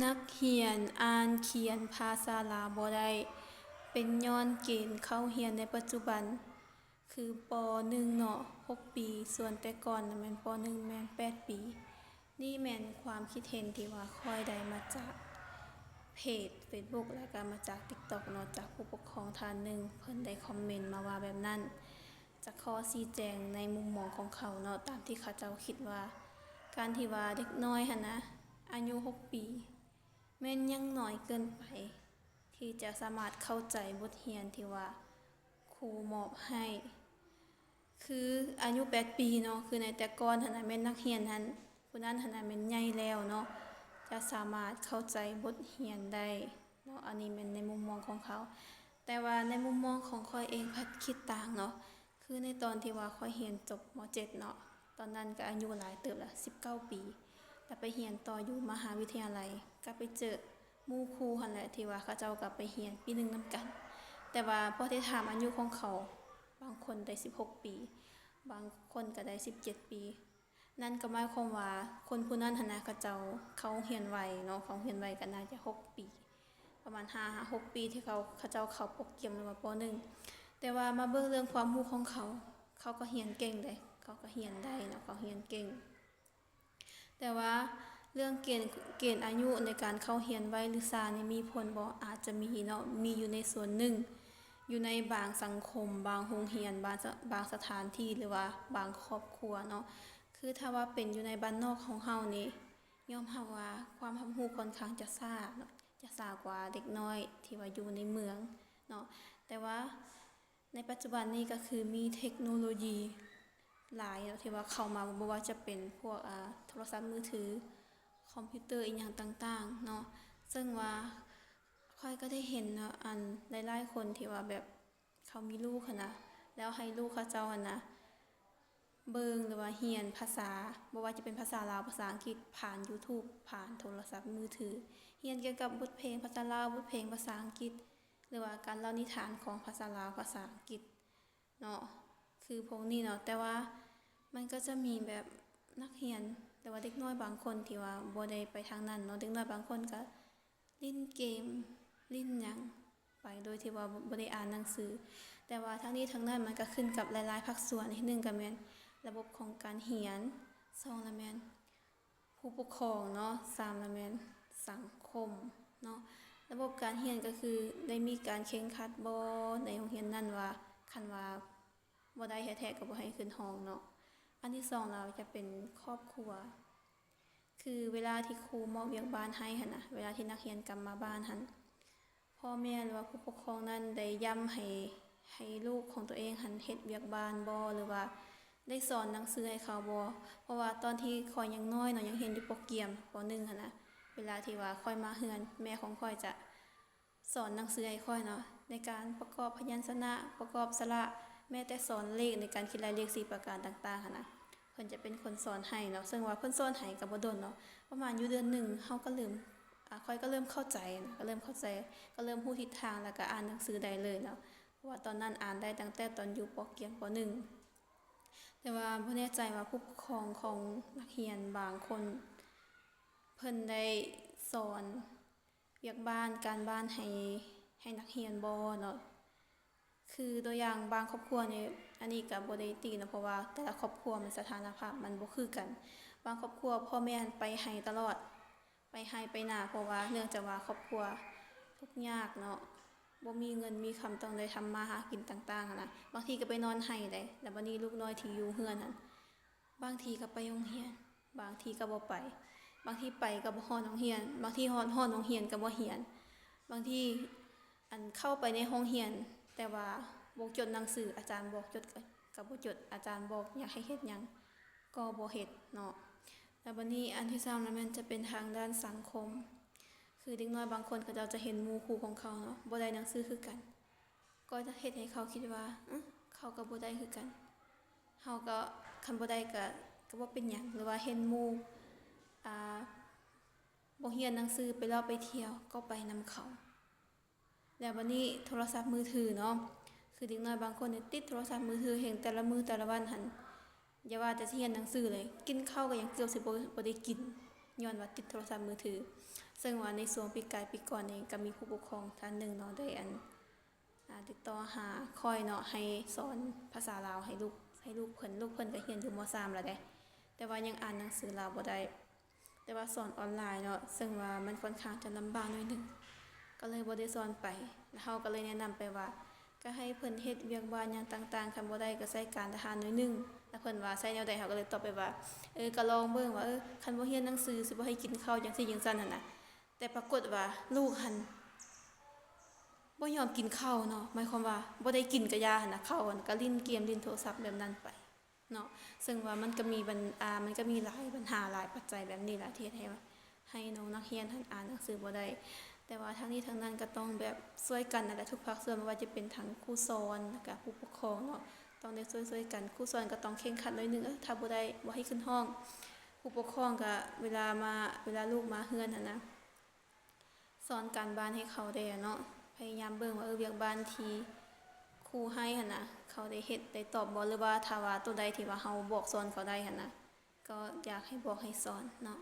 ນັກຮຽນອ່ານຂຽນພາສາລາວບໍ່ໄດ້ ເປັນຍ້ອນເກນເຂົ້າຮຽນໃນປັດຈຸບັນ ຄື ປໍໜຶ່ງ ເນາະ ຫົກປີ, ສ່ວນແຕ່ກ່ອນນະແມ່ນ ປໍໜຶ່ງ ແມ່ນແປດປີ. ນີ້ແມ່ນຄວາມຄິດເຫັນທີ່ວ່າຂ້ອຍໄດ້ມາຈາກເພຈເຟສບຸກ ແລະກະມາຈາກຕິກຕັອກເນາະ, ຈາກຜູ້ປົກຄອງທ່ານໜຶ່ງ ເພິ່ນໄດ້ຄອມເມັນມາວ່າແບບນັ້ນ. ຈະຂໍຊີ້ແຈງໃນມຸມມອງຂອງເຂົາເນາະ, ຕາມທີ່ເຂົາເຈົ້າຄິດວ່າ ການທີ່ວ່າເດັກນ້ອຍຫັ້ນນະ ອາຍຸຫົກປີ ແມ່ນຍັງນ້ອຍເກີນໄປ ທີ່ຈະສາມາດເຂົ້າໃຈບົດຮຽນທີ່ວ່າຄູມອບໃຫ້. ຄືອາຍຸແປດປີເນາະ, ຄືໃນແຕ່ກ່ອນຫັ້ນນະ ແມ່ນນັກຮຽນຫັ້ນ ຜູ້ນັ້ນຫັ້ນນະແມ່ນໃຫຍ່ແລ້ວເນາະ, ຈະສາມາດເຂົ້າໃຈບົດຮຽນໄດ້ເນາະ. ອັນນີ້ແມ່ນໃນມຸມມອງຂອງເຂົາ, ແຕ່ວ່າໃນມຸມມອງຂອງຂ້ອຍເອງພັດຄິດຕ່າງເນາະ. ຄືໃນຕອນທີ່ວ່າຂ້ອຍຮຽນຈົບ ມໍເຈັດ ເນາະ, ຕອນນັ້ນກໍອາຍຸຫຼາຍເຕີບລະ ສິບເກົ້າປີ, ແລ້ວໄປຮຽນຕໍ່ຢູ່ມະຫາວິທະຍາໄລ, ກໍໄປເຈີໝູ່ຄູ່ຫັ້ນແຫຼະ ທີ່ວ່າເຂົາເຈົ້າກໍໄປຮຽນປີໜຶ່ງນຳກັນ. ແຕ່ວ່າພໍໄດ້ຖາມອາຍຸຂອງເຂົາ, ບາງຄົນໄດ້ສິບຫົກປີ, ບາງຄົນກໍໄດ້ສິບເຈັດປີ. ນັ້ນກໍໝາຍຄວາມວ່າຄົນຜູ້ນັ້ນຫັ້ນນະ ເຂົາເຈົ້າເຂົ້າໂຮງຮຽນໄວເນາະ, ເຂົ້າໂຮງຮຽນໄວກໍໜ້າຈະຫົກປີ, ປະມານຫ້າຫາຫົກປີທີ່ເຂົາ ເຂົາເຈົ້າເຂົ້າ ປ.ກຽມ ຫຼືວ່າ ປໍໜຶ່ງ. ແຕ່ວ່າມາເບິ່ງເລື່ອງຄວາມຮູ້ຂອງເຂົາ, ເຂົາກໍຮຽນເກັ່ງເດ້, ເຂົາກໍຮຽນໄດ້ເນາະ, ເຂົາຮຽນເກັ່ງ. ແຕ່ວ່າເລື່ອງເກນ ເກນອາຍຸໃນການເຂົ້າຮຽນໄວຫຼືຊ້ານີ້ມີຜົນບໍ່? ອາດຈະມີເນາະ, ມີຢູ່ໃນສ່ວນໜຶ່ງ, ຢູ່ໃນບາງສັງຄົມ, ບາງໂຮງຮຽນ, ບາງສະ ບາງສະຖານທີ່ ຫຼືວ່າບາງຄອບຄົວເນາະ. ຄືຖ້າວ່າເປັນຢູ່ໃນບ້ານນອກຂອງເຮົານີ້ ຍອມຮັບວ່າຄວາມຮັບຮູ້ຂ້ອນຂ້າງຈະຊ້າເນາະ, ຈະຊ້າກວ່າເດັກນ້ອຍທີ່ວ່າຢູ່ໃນເມືອງເນາະ. ແຕ່ວ່າໃນປັດຈຸບັນນີ້ກໍຄືມີເທັກໂນໂລຢີຫຼາຍເນາະ ທີ່ວ່າເຂົ້າມາ, ບໍ່ວ່າຈະເປັນພວກ ອາ ໂທລະສັບມືຖື, ຄອມພິວເຕີ ອີ່ຫຍັງຕ່າງໆເນາະ. ເຊິ່ງວ່າຂ້ອຍກໍໄດ້ເຫັນເນາະ, ອັນ ຫຼາຍໆຄົນທີ່ວ່າແບບ ເຂົາມີລູກຫັ້ນນະ ແລ້ວໃຫ້ລູກເຂົາເຈົ້າຫັ້ນນະ ເບິ່ງ ຫຼືວ່າຮຽນພາສາ, ບໍ່ວ່າຈະເປັນພາສາລາວ, ພາສາອັງກິດ, ຜ່ານ YouTube, ຜ່ານໂທລະສັບມືຖື, ຮຽນກ່ຽວກັບບົດເພງພາສາລາວ, ບົດເພງພາສາອັງກິດ, ຫຼືວ່າການເລົ່ານິທານຂອງພາສາລາວ, ພາສາອັງກິດເນາະ, ຄືພວກນີ້ເນາະ. ແຕ່ວ່າມັນກໍຈະມີແບບນັກຮຽນ ຫຼືວ່າເດັກນ້ອຍບາງຄົນທີ່ວ່າບໍ່ໄດ້ໄປທາງນັ້ນເນາະ, ເດັກນ້ອຍບາງຄົນກໍຫຼິ້ນເກມ, ຫຼິ້ນຫຍັງ ໄປໂດຍທີ່ວ່າບໍ່ ບໍ່ໄດ້ອ່ານໜັງສື. ແຕ່ວ່າທັງນີ້ທັງນັ້ນມັນກໍຂຶ້ນກັບຫຼາຍໆພາກສ່ວນ, ທີໜຶ່ງກໍແມ່ນລະບົບຂອງການຮຽນ, ສອງລະແມ່ນຜູ້ປົກຄອງເນາະ, ສາມລະແມ່ນສັງຄົມເນາະ. ລະບົບການຮຽນກໍຄືໄດ້ມີການເຄັ່ງຄັດບໍ່ໃນໂຮງຮຽນນັ້ນ ວ່າຄັນວ່າບໍ່ໄດ້ແທ້ໆກໍບໍ່ໃຫ້ຂຶ້ນຫ້ອງເນາະ. ອັນທີສອງລະຈະເປັນຄອບຄົວ. ຄືເວລາທີ່ຄູມອບວຽກບ້ານໃຫ້ຫັ້ນນະ, ເວລາທີ່ນັກຮຽນກັບມາບ້ານຫັ້ນ, ພໍ່ແມ່ ຫຼືວ່າຜູ້ປົກຄອງນັ້ນໄດ້ຢ້ຳໃຫ້ ໃຫ້ລູກຂອງຕົວເອງຫັ້ນເຮັດວຽກບ້ານບໍ່ ຫຼືວ່າໄດ້ສອນໜັງສືໃຫ້ເຂົາບໍ່? ເພາະວ່າຕອນທີ່ຂ້ອຍຍັງນ້ອຍເນາະ, ຍັງຮຽນຢູ່ ປ.ກຽມ ປ.ໜຶ່ງ ຫັ້ນນະ, ເວລາທີ່ວ່າຂ້ອຍມາເຮືອນ, ແມ່ຂອງຂ້ອຍຈະ ສອນໜັງສືໃຫ້ຂ້ອຍເນາະ, ໃນການປະກອບພະຍັນຊະນະ, ປະກອບສະຫຼະ, ແມ້ແຕ່ສອນເລກ, ໃນການຄິດໄລ່ເລກສີ່ປະການຕ່າງໆຫັ້ນນະ, ເພິ່ນຈະເປັນຄົນສອນໃຫ້ເນາະ. ເຊິ່ງວ່າເພິ່ນສອນໃຫ້ກໍບໍ່ດົນເນາະ, ປະມານຢູ່ເດືອນໜຶ່ງ ເຮົາກໍເລີ່ມ ອາ ຂ້ອຍກໍເລີ່ມເຂົ້າໃຈ, ກໍເລີ່ມເຂົ້າໃຈ, ກໍເລີ່ມຮູ້ທິດທາງ ແລ້ວກໍອ່ານໜັງສືໄດ້ເລີຍເນາະ, ເພາະວ່າຕອນນັ້ນອ່ານໄດ້ຕັ້ງແຕ່ຕອນຢູ່ ປ.ກຽມ ປ.ໜຶ່ງ. ແຕ່ວ່າບໍ່ແນ່ໃຈວ່າຜູ້ປົກຄອງຂອງນັກຮຽນບາງຄົນ ເພິ່ນໄດ້ສອນ ວຽກບ້ານການບ້ານໃຫ້ ໃຫ້ນັກຮຽນບໍ່ເນາະ. ຄືຕົວຢ່າງບາງຄອບຄົວນີ້, ອັນນີ້ກໍບໍ່ໄດ້ຕິເນາະ, ເພາະວ່າແຕ່ລະຄອບຄົວມັນສະຖານະພາບມັນບໍ່ຄືກັນ. ບາງຄອບຄົວພໍ່ແມ່ຫັ້ນໄປໄຮ່ຕະຫຼອດ, ໄປໄຮ່ໄປນາ, ເພາະວ່າເນື່ອງຈາກວ່າຄອບຄົວທຸກຍາກເນາະ, ບໍ່ມີເງິນມີຄຳ, ຕ້ອງໄດ້ທຳມາຫາກິນຕ່າງໆຫັ້ນນະ. ບາງທີກໍໄປນອນໄຮ່ໃດ, ແລ້ວບັດນີ້ລູກນ້ອຍທີ່ຢູ່ເຮືອນຫັ້ນ ບາງທີກໍໄປໂຮງຮຽນ, ບາງທີກໍບໍ່ໄປ, ບາງທີໄປກໍບໍ່ຮອດໂຮງຮຽນ, ບາງທີຮອດ ຮອດໂຮງຮຽນກໍບໍ່ຮຽນ, ບາງທີ ອັນ ເຂົ້າໄປໃນໂຮງຮຽນ ແຕ່ວ່າບໍ່ຈົດໜັງສື, ອາຈານບອກຈົດກໍ ກໍບໍ່ຈົດ, ອາຈານບອກຢາກໃຫ້ເຮັດຫຍັງກໍບໍ່ເຮັດເນາະ. ແລ້ວບັດນີ້ອັນທີສາມລະແມ່ນຈະເປັນທາງດ້ານສັງຄົມ, ຄືເດັກນ້ອຍບາງຄົນເຂົາເຈົ້າຈະເຫັນໝູ່ຄູ່ຂອງເຂົາເນາະ ບໍ່ໄດ້ໜັງສືຄືກັນ, ກໍຈະເຮັດໃຫ້ເຂົາຄິດວ່າ ເອີ ເຂົາກໍບໍ່ໄດ້ຄືກັນ, ເຮົາກໍ ຄັນບໍ່ໄດ້ກໍ ກໍບໍ່ເປັນຫຍັງ, ຫຼືວ່າເຫັນໝູ່ ອ່າ ບໍ່ຮຽນໜັງສື ໄປເລາະໄປທ່ຽວ ກໍໄປນຳເຂົາ. ແລ້ວບັດນີ້ໂທລະສັບມືຖືເນາະ, ຄືເດັກນ້ອຍບາງຄົນນີ້ຕິດໂທລະສັບມືຖືແຮງ, ແຕ່ລະມື້ແຕ່ລະວັນຫັ້ນ ຢ່າວ່າແຕ່ຊິຮຽນໜັງສືເລີຍ, ກິນເຂົ້າກໍຍັງເກືອບຊິບໍ່ ບໍ່ໄດ້ກິນ, ຍ້ອນວ່າຕິດໂທລະສັບມືຖື. ເຊິ່ງວ່າໃນຊ່ວງປີກາຍປີກ່ອນນີ້ ກໍມີຜູ້ປົກຄອງທ່ານໜຶ່ງເນາະ ໄດ້ອັນ ອາ ຕິດຕໍ່ຫາຂ້ອຍເນາະ ໃຫ້ສອນພາສາລາວໃຫ້ລູກ ໃຫ້ລູກເພິ່ນ. ລູກເພິ່ນກໍຮຽນຢູ່ ມໍສາມ ແລ້ວເດ້ ແຕ່ວ່າຍັງອ່ານໜັງສືລາວບໍ່ໄດ້. ແຕ່ວ່າສອນອອນລາຍເນາະ ເຊິ່ງວ່າມັນຂ້ອນຂ້າງຈະລຳບາກໜ້ອຍໜຶ່ງ ກໍເລີຍບໍ່ໄດ້ສອນໄປ. ແລ້ວເຮົາກໍເລີຍແນະນຳໄປວ່າ ກໍໃຫ້ເພິ່ນເຮັດວຽກບ້ານຫຍັງຕ່າງໆ ຄັນບໍ່ໄດ້ກໍໃຊ້ການທະຫານໜ້ອຍໜຶ່ງ. ແລ້ວເພິ່ນວ່າໃຊ້ແນວໃດ ເຮົາກໍເລີຍຕອບໄປວ່າ ເອີ ກໍລອງເບິ່ງວ່າ ເອີ ຄັນບໍ່ຮຽນໜັງສື ຊິບໍ່ໃຫ້ກິນເຂົ້າ ຈັ່ງຊີ້ຈັ່ງຊັ້ນຫັ້ນນະ. ແຕ່ປາກົດວ່າລູກຫັ້ນບໍ່ຍອມກິນເຂົ້າເນາະ ໝາຍຄວາມວ່າບໍ່ໄດ້ກິນກະຢ່າຫັ້ນນະ ເຂົ້າຫັ້ນ ກໍຫຼິ້ນເກມ ຫຼິ້ນໂທລະສັບແບບນັ້ນໄປເນາະ. ເຊິ່ງວ່າມັນກໍມີບັນ ອາ ມັນກໍມີຫຼາຍບັນຫາ ຫຼາຍປັດໄຈແບບນີ້ລະ ທີ່ເຮັດໃຫ້ວ່າ ໃຫ້ນ້ອງນັກຮຽນຫັ້ນອ່ານໜັງສືບໍ່ໄດ້. ແຕ່ວ່າທັງນີ້ທັງນັ້ນກໍຕ້ອງແບບຊ່ວຍກັນນັ້ນແຫຼະ ທຸກພາກສ່ວນ ບໍ່ວ່າຈະເປັນທັງຄູສອນ ແລ້ວກະຜູ້ປົກຄອງເນາະ ຕ້ອງໄດ້ຊ່ວຍໆກັນ. ຄູສອນກໍຕ້ອງເຄັ່ງຄັດໜ້ອຍໜຶ່ງ ເອີ ຖ້າບໍ່ໄດ້ ບໍ່ໃຫ້ຂຶ້ນຫ້ອງ. ຜູ້ປົກຄອງກໍເວລາມາ ເວລາລູກມາເຮືອນຫັ້ນນະ ສອນການບ້ານໃຫ້ເຂົາແດ່ເນາະ ພະຍາຍາມເບິ່ງວ່າ ເອີ ວຽກບ້ານທີ່ຄູໃຫ້ຫັ້ນນະ ເຂົາໄດ້ເຮັດໄດ້ຕອບບໍ່ ຫຼືວ່າຖ້າວ່າໂຕໃດທີ່ວ່າເຮົາບອກສອນເຂົາໄດ້ຫັ້ນນະ ກໍຢາກໃຫ້ບອກໃຫ້ສອນເນາະ.